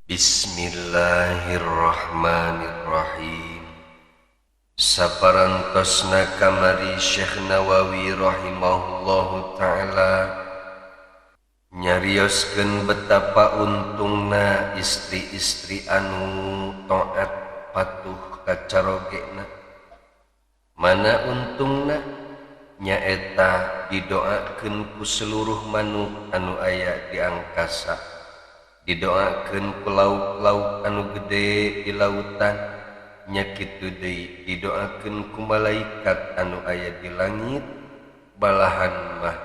Bismillahirrahmanirrahim. Saparantosna kamari Syekh Nawawi rahimahullahu taala nyarioskeun betapa untungna istri-istri anu taat patuh ka carogena. Mana untungna? Nyaeta didoakeun ku seluruh manuk anu aya di angkasa, didoakeun ku lauk-lauk anu gede di lautan, nya kitu deui didoakeun ku malaikat anu aya di langit, balahan mah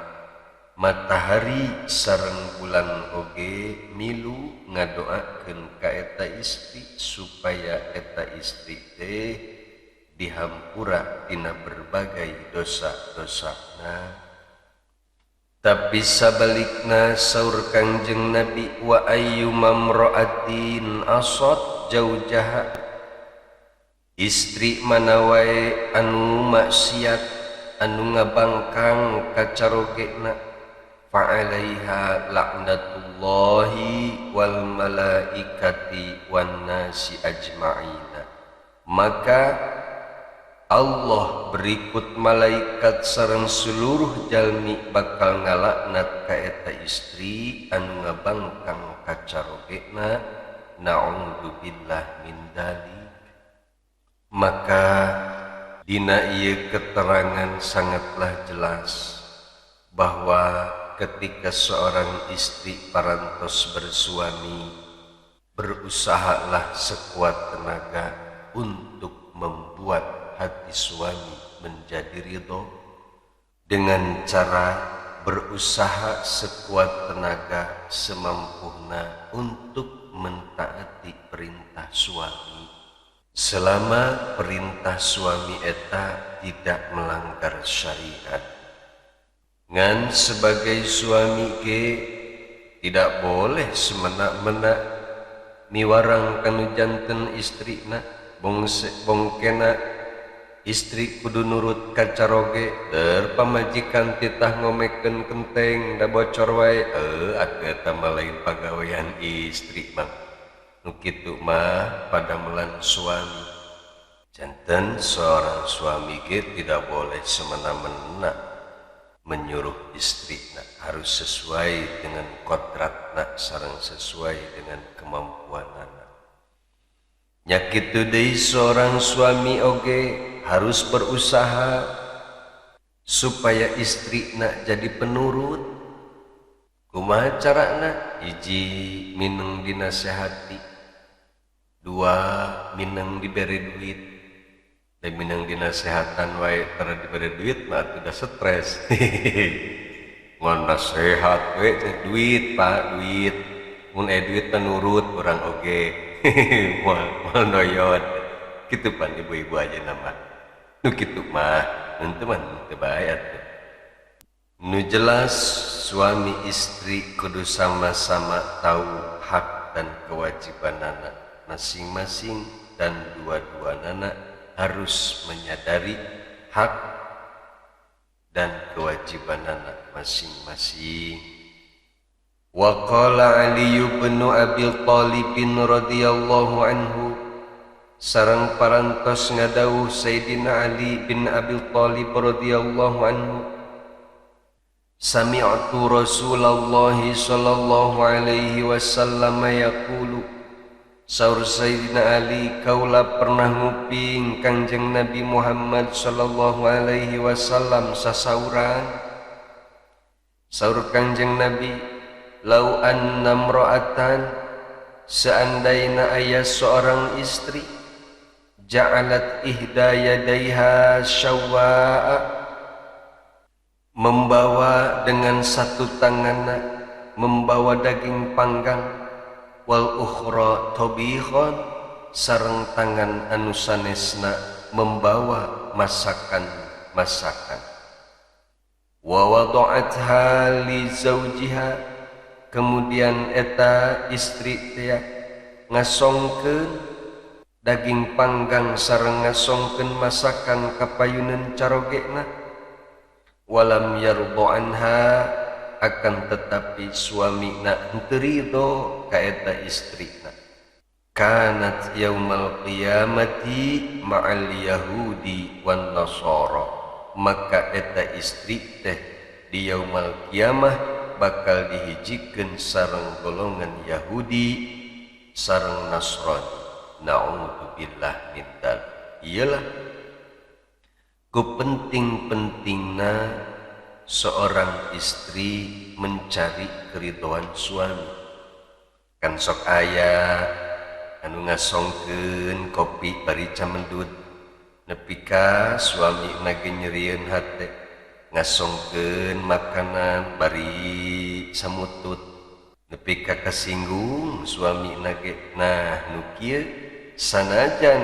matahari sareng bulan oge milu ngadoakeun ka eta istri supaya eta istri teh dihampura tina berbagai dosa-dosana. Tapi sabalikna saur Kangjeng Nabi, wa ayyuma mra'atin asat jaujaha, istri mana wae anu maksiat anu ngabangkang ka carogena, fa'alaiha laknatullahi wal malaikati wan nasi ajma'ina, maka Allah berikut malaikat sareng seluruh jalmi bakal ngalaknat ka eta istri anu ngabangkang ka carogena. Na'udzubillah min dalik. Maka dina ieu keterangan sangatlah jelas bahwa ketika seorang istri parantos bersuami, berusahalah sekuat tenaga untuk membuat hati suami menjadi ridho dengan cara berusaha sekuat tenaga semampuhna untuk mentaati perintah suami, selama perintah suami eta tidak melanggar syariat. Ngan sebagai suami ge tidak boleh semena-mena miwarang kanu janten istrina, bongkena istri kudu nurut ka caroge, der pamajikan titah ngomekeun kenteng da bocor wae, atuh eta mah lain pagawean istri mah, nu kitu mah padamelan suami. Janten seorang suami ge tidak boleh semena-mena menyuruh istrina, harus sesuai dengan kodratna sareng sesuai dengan kemampuanana. Nya kitu deui seorang suami oge harus berusaha supaya istrina jadi penurut. Kumaha carana? Hiji, mineng dinasehati, dua, mineng diberi duit. Dan mineng dinasehatan wae tara diberi duit mah atuh da stres. Mun nasehat we duit, Pak, duit. Mun aya duit mah nurut urang oge. Moal noyot. Kitu pan ibu-ibu aja nama. Nu kitu mah henteu mah teu bae atuh. Nu jelas suami istri kudu sama-sama tahu hak dan kewajibanana masing-masing, dan dua-duanana harus menyadari hak dan kewajibanana masing-masing. Wa qala Ali bin Abi Thalib radhiyallahu anhu, sareng parantos ngadawuh Sayyidina Ali bin Abi Thalib radhiyallahu anhu, sami'tu Rasulullah sallallahu alaihi wasallam yaqulu, saur Sayyidina Ali, kaula pernah nguping Kangjeng Nabi Muhammad sallallahu alaihi wasallam sasauran. Saur Kangjeng Nabi, lau anna imra'atan, seandainya aya seorang istri, ja'alat ihda yadaiha syawwa'a, membawa dengan satu tanganna membawa daging panggang, wal ukhra tabikhon, sareng tangan anu sanesna membawa masakan-masakan, wa wada'atha li zaujiha, kemudian eta istri teh ngasongkeun daging panggang sareng ngasongkeun masakan ka payuneun carogena, walam yarda anha, akan tetapi suamina henteu ridho ka eta istrina. Kanat yaumal qiyamati ma'al yahudi wan nasara, maka eta istri teh di yaumal qiyamah bakal dihijikeun sareng golongan Yahudi sareng Nasrani. Na'udzubillah min dzalik. Iyalah ku penting-pentingna seorang istri mencari keridhaan suami. Kan sok aya anu ngasongkeun kopi bari camendut, nepi ka suami ge nyerieun hate, ngasongkeun makanan bari samutut, nepi ka kasinggung suami ge. Nah nu kieu sanajan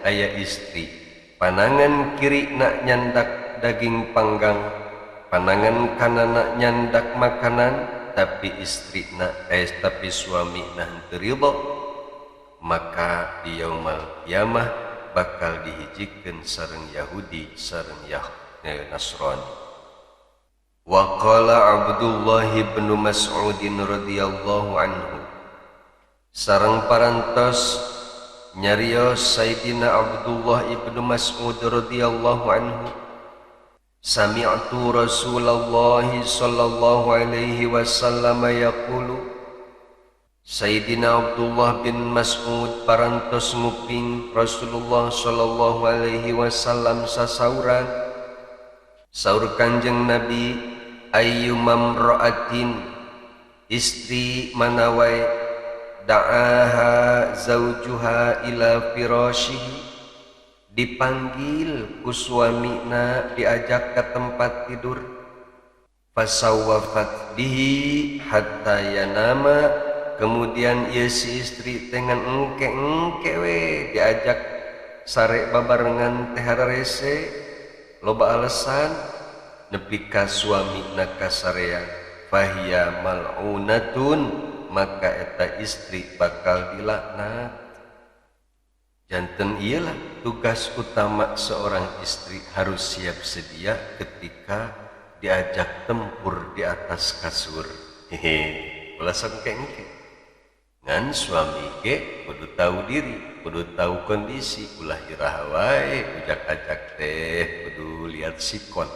aya istri panangan kiri nak nyandak daging panggang, panangan kanan nak nyandak makanan, tapi istri nak tapi suami na henteu ridho, maka di yaumal qiyamah bakal dihijikeun sareng Yahudi sareng Nasrani. Wa qala Abdullah bin Mas'ud radhiyallahu anhu, sareng parantos nyarios Sayyidina Abdullah ibnu Mas'ud radhiyallahu anhu, sami'tu Rasulullah sallallahu alaihi wasallam yaqulu, Sayyidina Abdullah bin Mas'ud parantos nguping Rasulullah sallallahu alaihi wasallam sasauran. Saur Kanjeng Nabi, ayyumamra'atin, istri mana wae, da'aha zaujuha ila firashihi, dipanggil ku suamina diajak ke tempat tidur, fasawafat bihi hatta yanama, kemudian ieu si istri dengan engke-engke we diajak sare babarengan teh hararese, loba alasan nepi ka suamina kasarean, fahiya mal'unatun, maka eta istri bakal dilaknat. Janten iyalah tugas utama seorang istri harus siap sedia ketika diajak tempur di atas kasur. Hehe, ulah sok engke-engke. Ngan suami ge kudu tahu diri, kudu tahu kondisi, ulah iraha wae ujak-ajak teh kudu lihat sikon.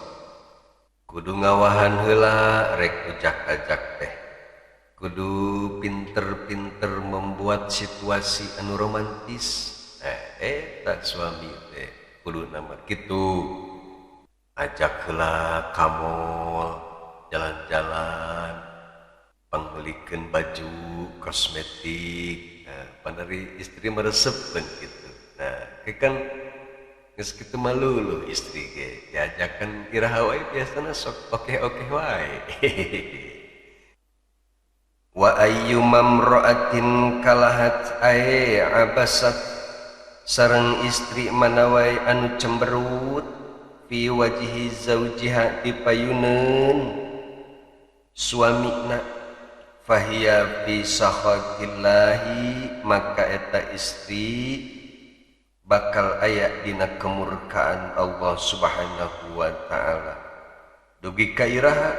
Kudu ngawahan heula rek ujak-ajak teh. Kudu pinter-pinter membuat situasi anu romantis. Eta suami teh kudu nama kitu. Ajak heula ka mall, jalan-jalan, pangmeulikeun baju, kosmetik. Nah, panari istri meresepkeun kitu. Nah, kan geus kitu malu loh istri ge diajakan iraha wae biasana sok oke-oke wae. Wa ayyumamra'atin kalahat ae abasat, sareng istri mana wae anu cemberut fi wajhi zaujiha dipayuneun suamina, fahiya fi sakhatillahi, maka eta istri bakal aya dina kemurkaan Allah Subhanahu wa taala. Dugi ka iraha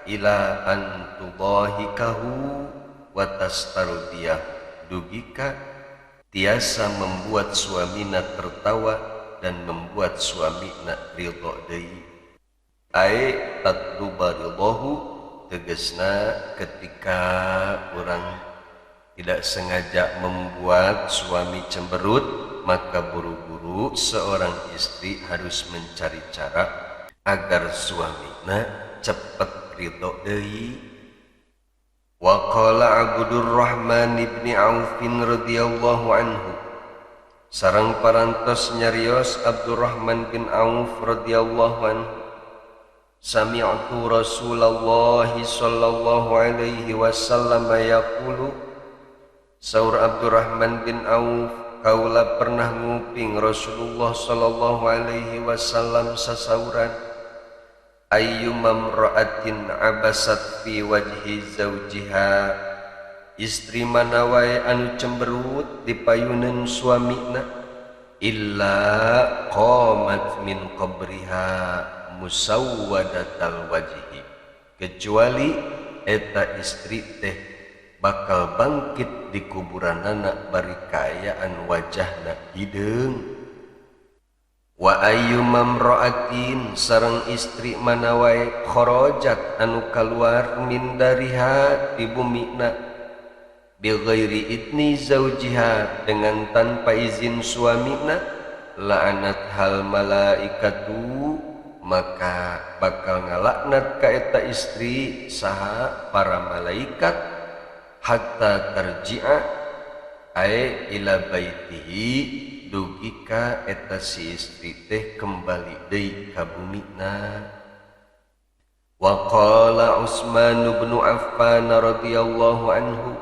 ila an tudahikahu wa tastarudiyah, dugi ka tiasa membuat suamina tertawa dan membuat suamina ridho deui. Ae tatluba ridhohu, tegasna ketika orang tidak sengaja membuat suami cemberut, maka buru-buru seorang istri harus mencari cara agar suamina cepat ridho deui. Wa qala Abdurrahman ibn Auf radhiyallahu anhu, sareng parantos nyarios Abdurrahman bin Auf radhiyallahu anhu, sami'tu Rasulullah sallallahu alaihi wasallam yaqulu, saur Abdurrahman bin Auf, kaula pernah nguping Rasulullah sallallahu alaihi wasallam sasauran, ayyumamra'atin abasat fi wajhi zaujiha, istri mana wae anu cemberut dipayuneun suamina, illa qamat min qabriha musawwadatal wajhi, kecuali eta istri teh bakal bangkit di kuburanana bari kaayaan wajahna hideung. Wa ayyuma imra'atin sareng istri mana wae kharajat anu kaluar min dariha ti bumina bi ghairi idni zaujiha dengan tanpa izin suamina la'anat hal malaikatu maka bakal ngalaknat ka eta istri saha para malaikat hatta tarji'a ae ila baitihi dugi ka eta si istri teh kembali deui ka bumina. Wa qala Utsman bin Affan radhiyallahu anhu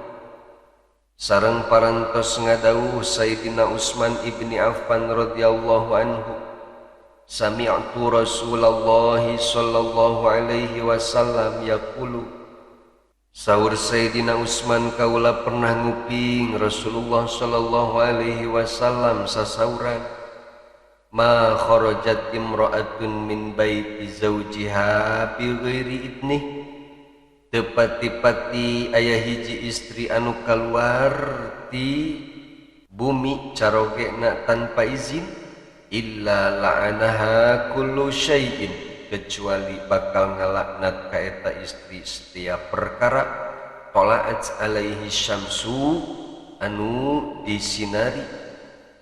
sareng parantos ngadawuh Sayyidina Utsman ibni Affan radhiyallahu anhu sami'tu Rasulullah sallallahu alaihi wasallam yaqulu saur Sayyidina Utsman kaula pernah nguping Rasulullah sallallahu alaihi wasallam sasauran ma kharajat imra'atun min baiti zawjiha bi ghairi idnih teu pati-pati aya hiji istri anu kaluar ti bumi carogena tanpa izin illa la'anaha kullu syai'in kecuali bakal ngalaknat ka eta istri setiap perkara tola'at alaihi syamsu anu disinari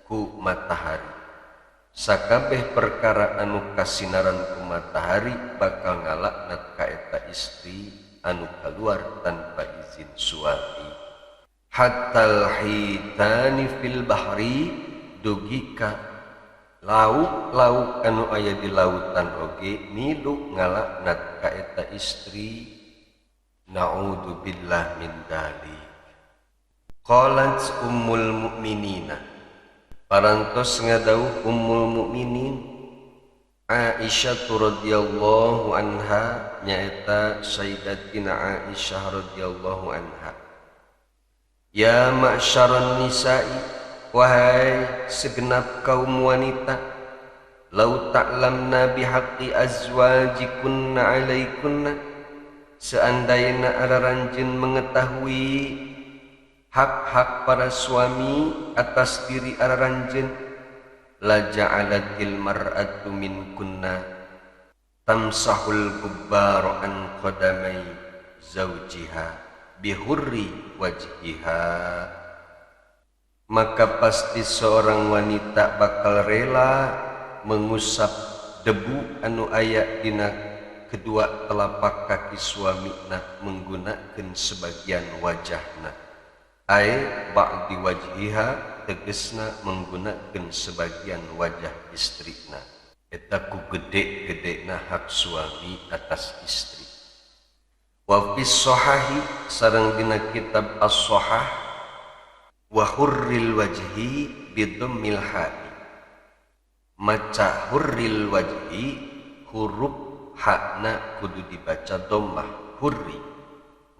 ku matahari. Sakabeh perkara anu kasinaran ku matahari bakal ngalaknat ka eta istri anu keluar tanpa izin suami. Hatal hitani fil bahri dugi ka lauk-lauk anu aya di lautan oge milu ngalaknat ka eta istri. Na'udzubillah min dzalik. Qalat ummul mukminina parantos ngadawuh ummul mukminin Aisyah radhiyallahu anha nyaeta Sayyidatina Aisyah radhiyallahu anha ya ma'syaran nisa'i wahai segenap kaum wanita lau ta'lamna bihaqqi azwajikunna alaikunna seandainya araranjeun mengetahui hak-hak para suami atas diri araranjeun la ja'alatil mar'atu minkunna tamsahul gubbar an qadamai zawjiha bihurri wajhiha maka pasti seorang wanita bakal rela mengusap debu anu aya dina kedua telapak kaki suamina menggunakan sebagian wajahna ae ba'di wajhiha tegesna menggunakan sebagian wajah istrina. Eta ku gede-gedena hak suami atas istri. Wa fis sahahi sareng dina kitab as-sahah wa hurril wajhi bidhammil ha'i maca hurril wajhi huruf hakna kudu dibaca dhammah hurri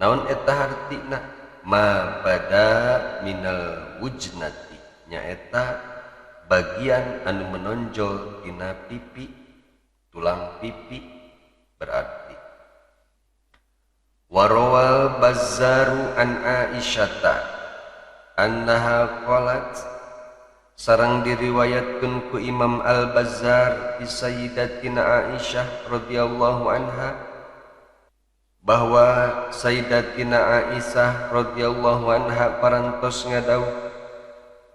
naon eta hartina ma bada minal wujnati nyaeta bagian anu menonjol dina pipi tulang pipi berarti. Warawal Bazzaru an Aisyata annaha qalat sareng diriwayatkeun ku Imam Al-Bazzar ti Sayyidatina Aisyah radhiyallahu anha bahwa Sayyidatina Aisyah radhiyallahu anha parantos ngadawuh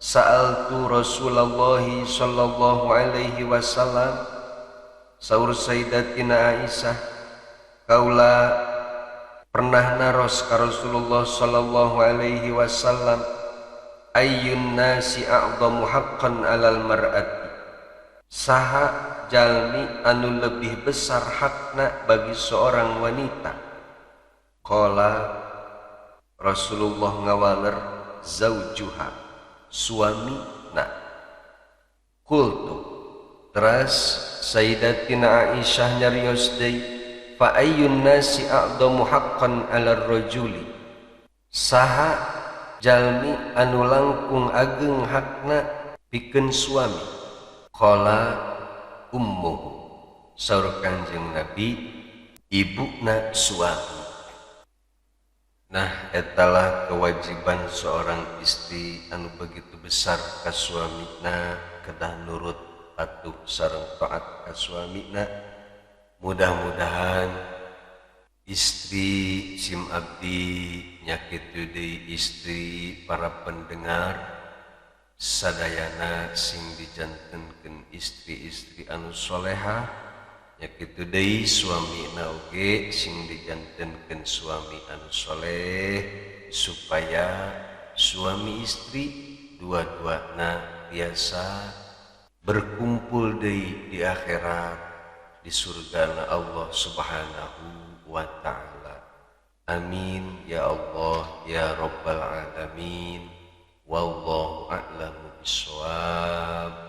sa'altu Rasulullah sallallahu alaihi wasallam saur Sayyidatina Aisyah kaula pernah naros ka Rasulullah sallallahu alaihi wasallam ayyun nasi a'dhamu haqqan 'alal mar'ati saha jalmi anu lebih besar hakna bagi seorang wanita. Qala Rasulullah ngawaler zaujuha suami na. Qultu teras Sayyidatina Aisyah nyarios deui fa ayyun nasi a'dhamu haqqan 'alar rajuli saha jalmi anu langkung ageng hakna pikeun suami. Qala ummuhu saur Kanjeng Nabi ibuna suami. Nah, etalah kewajiban seorang istri anu begitu besar ka suamina, kedah nurut, patuh sareng taat ka suamina. Mudah-mudahan istri sim abdi nya kitu deui istri para pendengar sadayana sing dijantenkeun istri-istri anu soleha, nya kitu deui suamina oge sing dijantenkeun suami anu soleh, supaya suami istri dua-duana biasa berkumpul deui di akhirat di surgana Allah Subhanahu wa Ta'ala. Amin ya Allah ya Rabbal alamin. Wallahu a'lamu bissawab.